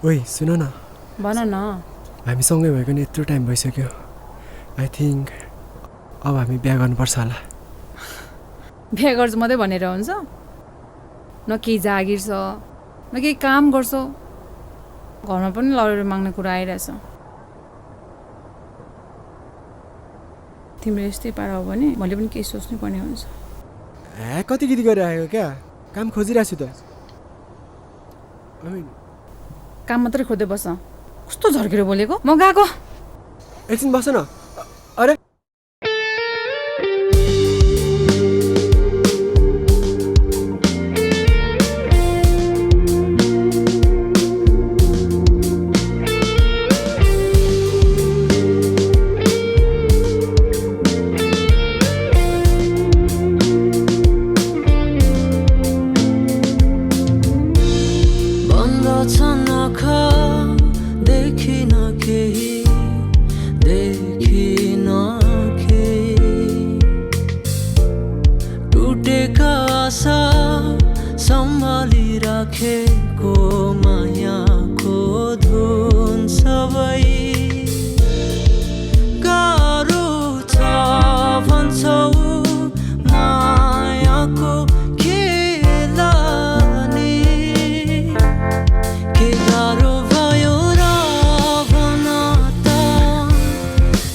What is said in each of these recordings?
ओइ सुन न भन न हामी सँगै भएको नि यत्रो टाइम भइसक्यो आई थिङ्क अब हामी बिहा गर्नुपर्छ होला बिहा गर्छु मात्रै भनेर हुन्छ न केही जागिर छ न केही काम गर्छौ घरमा पनि लडेर माग्ने कुरा आइरहेछ तिम्रो यस्तै पारा हो भने मैले पनि केही सोच्नै पर्ने हुन्छ ए कति गीत गरिरहेको क्या काम खोजिरहेको छु त काम मात्रै खोज्दै बस्छ कस्तो झर्केर बोलेको म गएको एकछिन बस न अरे राखेको मायाको धुन सबै गाह्रो छ भन्छौ मायाको खेला नि के गाह्रो भयो र भन त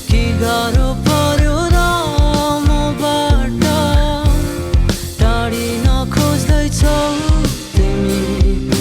के गाह्रो पर्यो र मबाट टाढिन खोज्दैछौ तिमी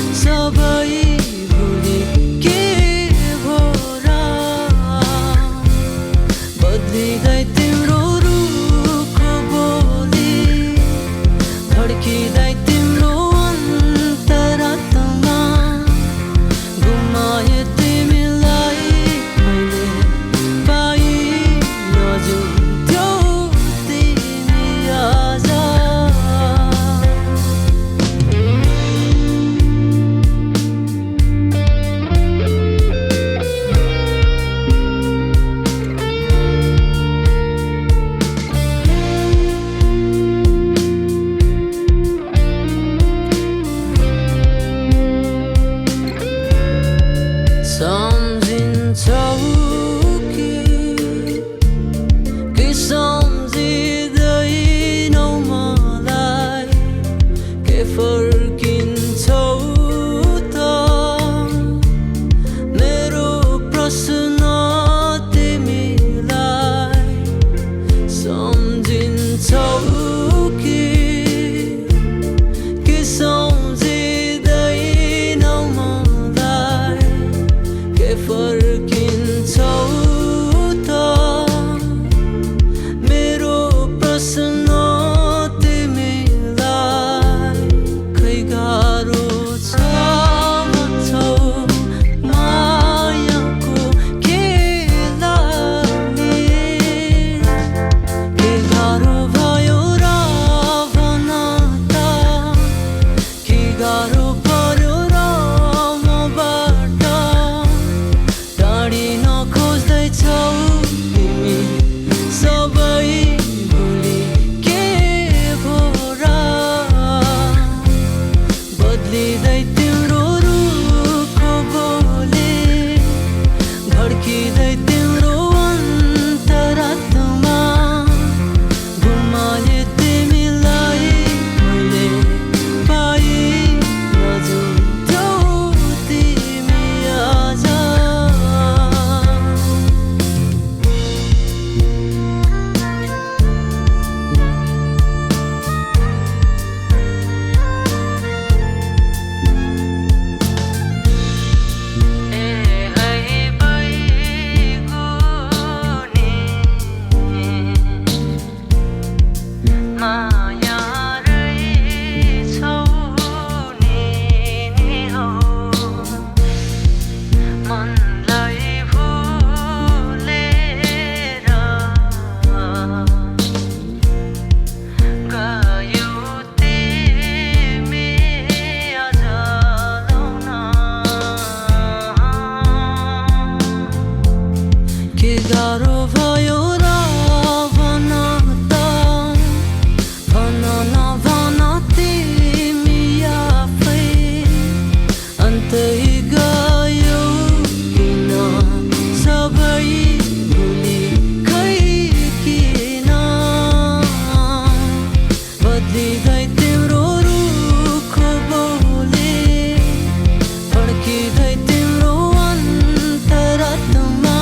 पर्खिँदै तिम्रो अन्तरात्मा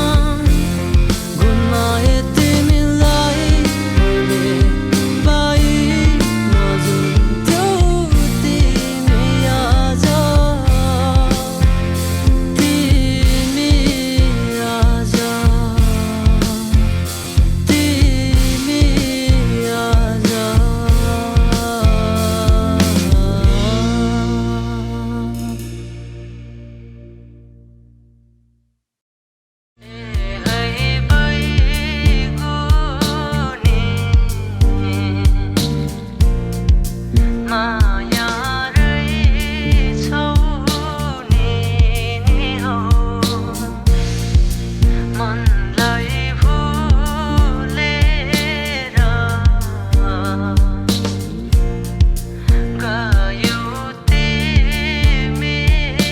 गुमाए तिमीलाई मैले पाइ नजुन्थ्यौ तिमी आज तिमी आज तिमी आज माया रहेछौ नि हो मन